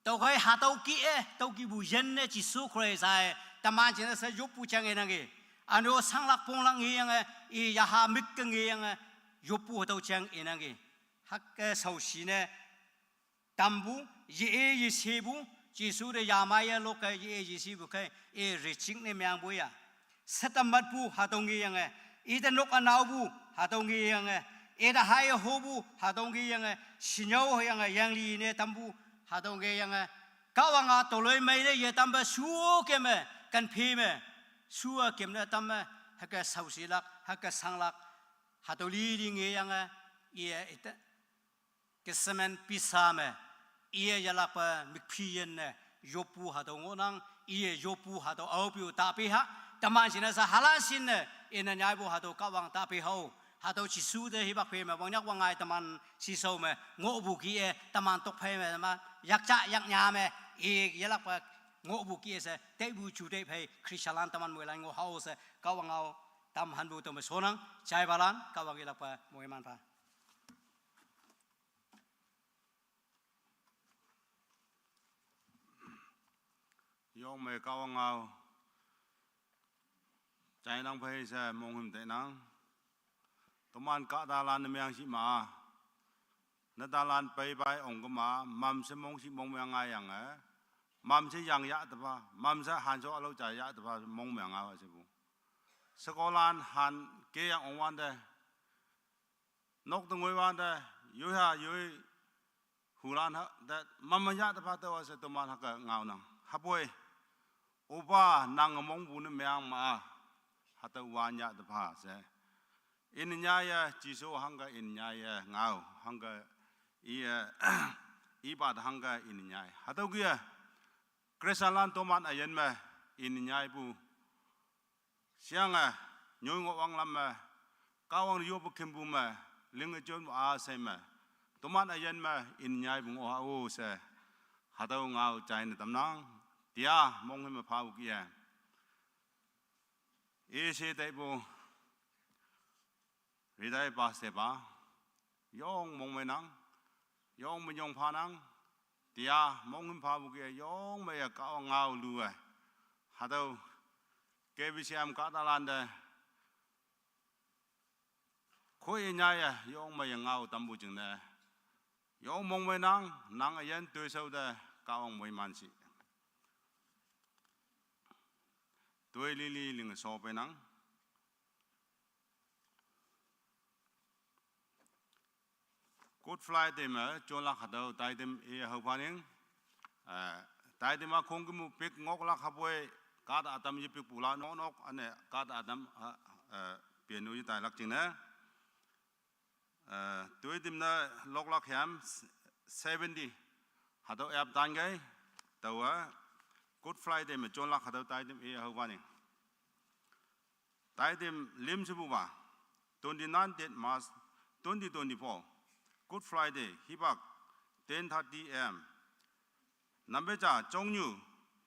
Tüokhei hatüo kih-e, tüo kihpu yinne Jesu Khrista-e, teman jingne she yoppu jang inangki. Üno shanglak ponglak ngeyange, i yaha mik ke ngeyange, yoppu hatüo jang inangki. Hüke shaoshi ne, tampu, ye-e yeshepu, Jesu te yamaiye lokke ye-e yeshepu khei, i reject ne mengpu ya. Setammatpu hatüo ngeyange, ite nok ünaopu hatüo ngeyange, ite hai hopu hatüo ngeyange, shinyao hüyange yangli ne tampu hatüo ngeyange, Kahwang-a toloimei ne yetampe shukem me, kenphe me, shukem ne tamme, hüke shaoshilak, hüke shanglak, hatüo lili ngeyange, iye ite Gethsemane pisa me, iye yelakpe mükphi yinne, yoppu hatüo ngohnang, iye yoppu hatüo aopu tapi ha, teman jingne she halan shinne, ine nyaipu hatüo Kahwang tapi hao, hatüo Jesu te hipak phei me wangnyak wangngai teman shishao me, ngohpu kih-e, teman tokphei me, teman yakja yaknya me, i yelakpe ngohpu kih-e she, teipu ju tei phei, Christianlan teman moilan ngoh hao she, Kahwang ngao, tamhanpu tüome shonnang, jaipalan, Kahwang yelakpe moiman pha. Yong me Kahwang ngao, jainang phei she monghüm tenang. Toman kahtalan ne meang shi ma. Netalan peipai ong kema, mamshe mong shi mongmeng ngaiyange. Mamshe yang yah tepa, mamshe hanjo ülao ja yah tepa mongmeng ngao shepu. Shekolan han keyang ongwante, nok te ngoiwante, yoiha yoi hulan ha, te mamayah tepa taowa she toman hüke ngaonang. Hüpoi, opa nang mongpu ne meang ma-a, hatüo wanyah tepa she. Ine nyaiye, Jesu hangke ine nyaiye ngao, hangke iye, ipa te hangke ine nyai. Hatüo kih-e, Christianlan toman üyin me, ine nyaipu. Sheyange, nyoi ngoh wanglam me, Kahwang yopu khümpu me, ling üjon a she me. Toman üyin me, ine nyaipu ngoh ha-o she. Hatüo ngao jaine tamnang, tia monghüm me phapu kih-e. Ishe taipu, retired pastor pa, yong mongmeinang, yong menyong phanang, tia monghüm phapu kih-e yong meiye Kahwang ngao lu-e. Hatüo, K B C M kahtalante, khoi nyaiye, yong meiye ngao tampu jingne. Yong mongmeinang, nang üyin toishao te, Kahwang moiman shi. Toi lili linge sho peinang. Good Friday me, jonlak hatüo taitam i haophaning. Eh, taitam a khongküm pik ngoklak hapoi, kahta ütam yepikpu la noknok, üne kahta ütam, ah, eh, pienu yetailak jingne. Eh, toitam ne loklak hem, seventy. Hatüo ap tangkei, taowa, Good Friday me jonlak hatüo taitam i haophaning. Taitam lüm shepupa, twenty-nine date March twenty twenty-four, Good Friday, hipak, ten thirty A M. Number ja, Chongnyu,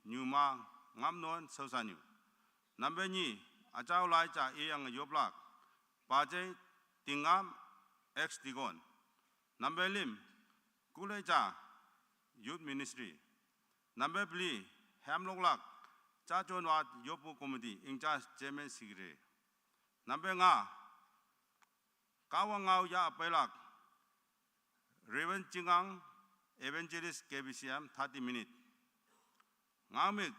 Nyuma, Ngamnon, Shaoshanyu. Number nyi, üjao lai ja iyange yoplak, Pajei, Tingam, ex-deacon. Number lüm, Kuleja, Youth Ministry. Number peli, hemloklak, Jajonwa Yoppu Committee, in-charge Chairman Secretary. Number nga, Kahwang ngao yah peilak, Reverend Chingang, Evangelist K B C M, thirty minute. Ngao mik,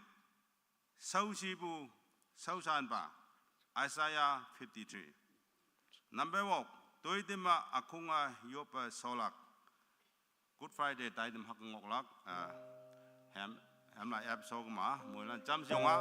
Shaoshipu, Shaoshanpa, Isaiah fifty-three. Number wok, toitam a ükhong a yoppe sholak. Good Friday taitam hak ngoklak, ah, hem, hemlai ap sho kema, moilan jamshe yonga.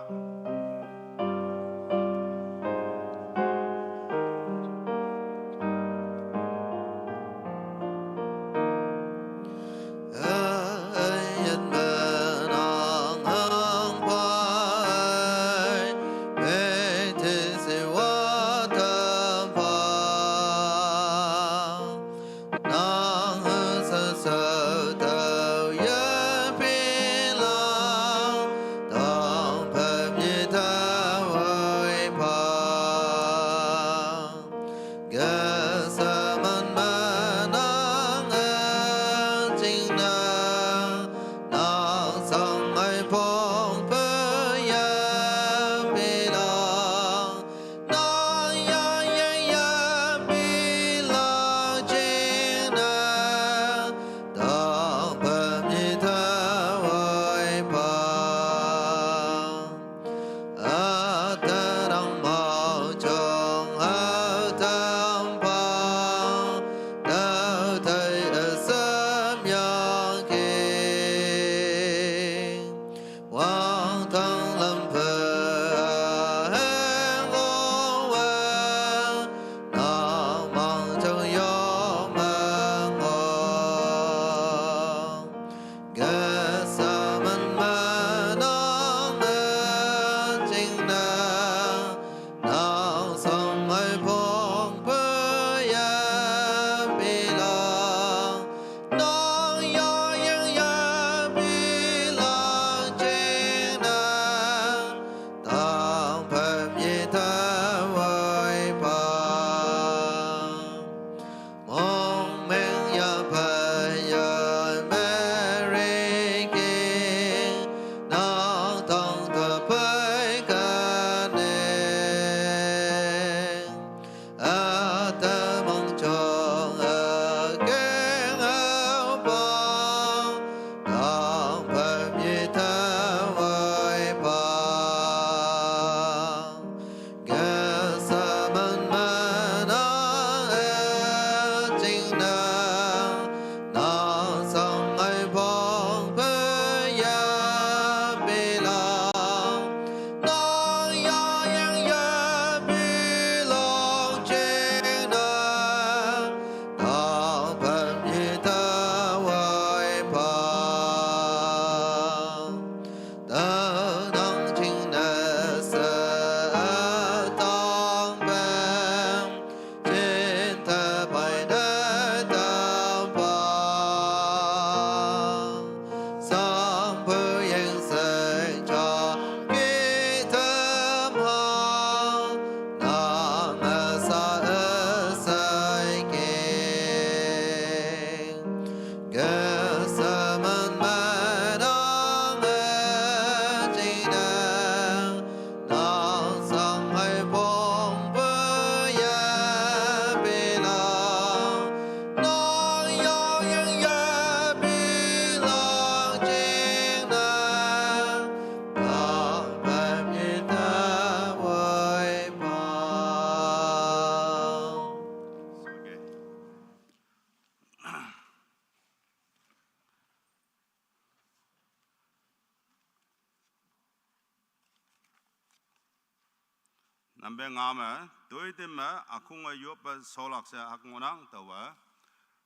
Ambe ngame, toitim me, akhunge yoppe solak she ak ngohnang, taowe.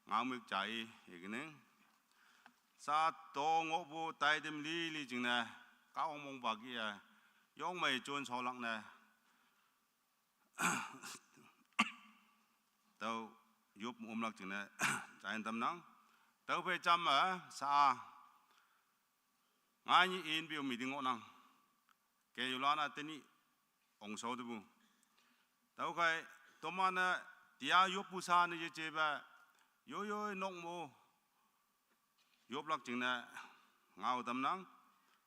Ngaomük jai, ikining. Sa to ngohpu taitim lili jingne, Kahwang mongpa kih-e, yong mei jon solak ne. Tüo yop omlak jingne, jain tamnang. Tüophei jamme, sa-a. Ngai nyih inpu meeting ngohnang. Ke yolan-a tenyih ongsho tepu. Tüokhei, toman-e tia yoppu sa ne yejepe, yoyoi nok mo yoplak jingne ngao tamnang.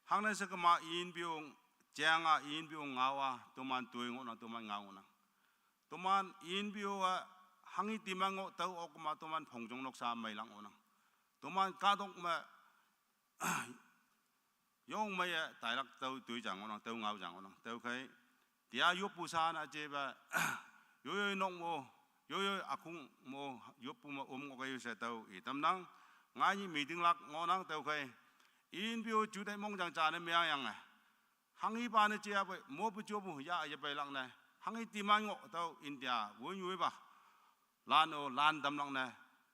Hangne she kema inpu, jeng-a inpu ngao-a, toman toi ngohnang, toman ngao ngohnang. Toman inpu-a, hanghi timan ngoh tüo okma, toman phongjong nok sa meilak ngohnang. Toman kahtok me, yong meiye tailak tüo toi ja ngohnang, tüo ngao ja ngohnang. Tüokhei, tia yoppu sa ne jepe, yoyoi nok mo, yoyoi akhung mo, yoppu me om ngoh kei she tüo itamnang. Ngai nyih meeting lak ngohnang tüokhei, inpu juteih mongjang ja ne meangyange. Hanghipa ne jeapei, mopu jopu ya yepeilak ne. Hanghi timan ngoh tüo India wonyuipa lan-o lan tamlak ne.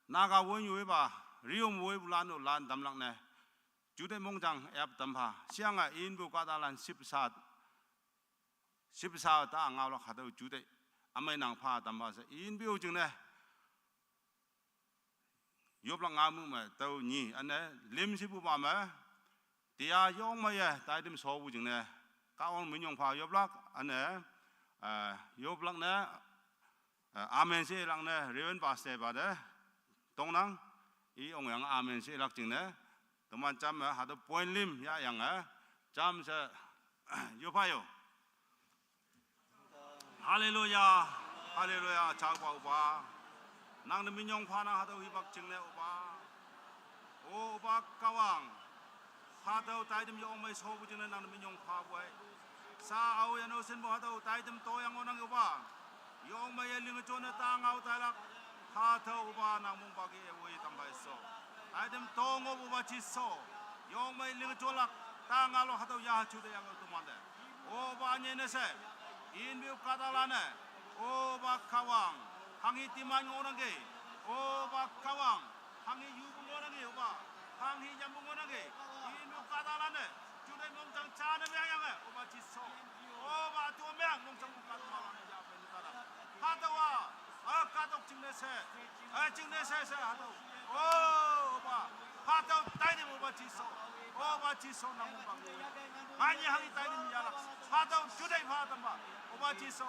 Naga wonyuipa, Riom woipu lan-o lan tamlak ne. Juteih mongjang ap tampha. Sheyange inpu kahtalan sipsa, sipsa ta ngaolak hatüo juteih. Ümei nang pha tampha she inpu jingne. Yoplak ngaomük me tüo nyi, üne, lim shepupa me, tia yong meiye, taitim shopu jingne, Kahwang minyong pha yoplak, üne, eh, yoplak ne, eh, amen shelak ne, Reverend Pastor pa te, tongnang, i ongyange amen shelak jingne, toman jamme, hatüo point lim yahyange, jamshe, yopha yo. Haleluya, haleluya, jaopa Opa. Nang te minyong phanang hatüo hipak jingne Opa. O Opa Kahwang, hatüo taitim yong mei shopu jingne nang te minyong phapu ei. Sa aoyano shinpu hatüo taitim toyang ngohnang Opa. Yong meiye linge jonne ta ngao tailak. Hatüo Opa nang mongpa kih-e woi tamphei sho. Taitim to ngohpu Opa Jesu. Yong mei linge jonlak. Ta ngaolak hatüo ya juteih yange tomante. Opa nyene she. Inpu kahtalan-e. Opa Kahwang. Hanghi timan ngohnangki. Opa Kahwang. Hanghi yupu ngohnangki Opa. Hanghi yampu ngohnangki. Inpu kahtalan-e. Juteih mongjang ja ne meangyange Opa Jesu. Opa to meang mongjang kahtalan-e yape ne tata. Hatüowa, a kahtok jingne she, a jingne she she hatüo. O Opa, hatüo taitim Opa Jesu. Opa Jesu nang mongpa. Ngai nyih hanghi taitim yahlak. Hatüo juteih pha tampa. Opa Jesu.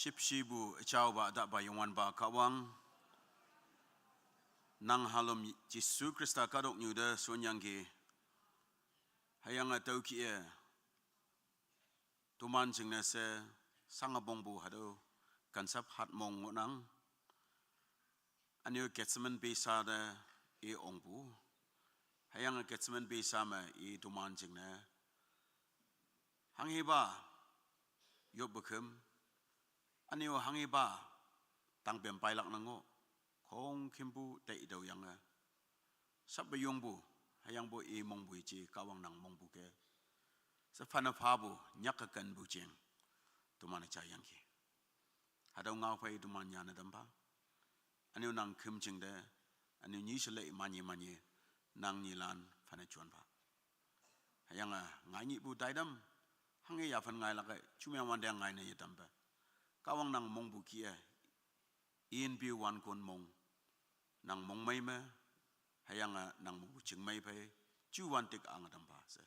Shüpshepu üjaopa ütahpa Youngwanpa Kahwang, nang halom Jesu Khrista kahtoknyu te shonyangki, hüyange tüokih-e toman jingne she sangapongpu hatüo kansap hatmong ngohnang. Ünyu Gethsemane pesa te i ongpu. Hüyange Gethsemane pesa me i toman jingne hanghipa yoppe khüm, ünyu hanghipa tangpem peilak nang ngoh, khongkümpu te itüoyange. Sappe yongpu, hüyangpoi i mongpu ije Kahwang nang mongpu ke. She phane phapu, nyak-e kenpu jing. Toman-e jayangki. Hatüo ngao phei toman nyane tampha. Ünyu nang khümjing te, ünyu nyi she lei manye manye, nang nyilan phane jon pha. Hüyange ngai nyihpu taitam, hanghe yaphan ngailak-e, jumeang wante ngaine yetampe. Kahwang nang mongpu kih-e, inpu wankon mong, nang mongmei me, hüyange nang mongpu jingmei phei, juwan tik ange tampha she.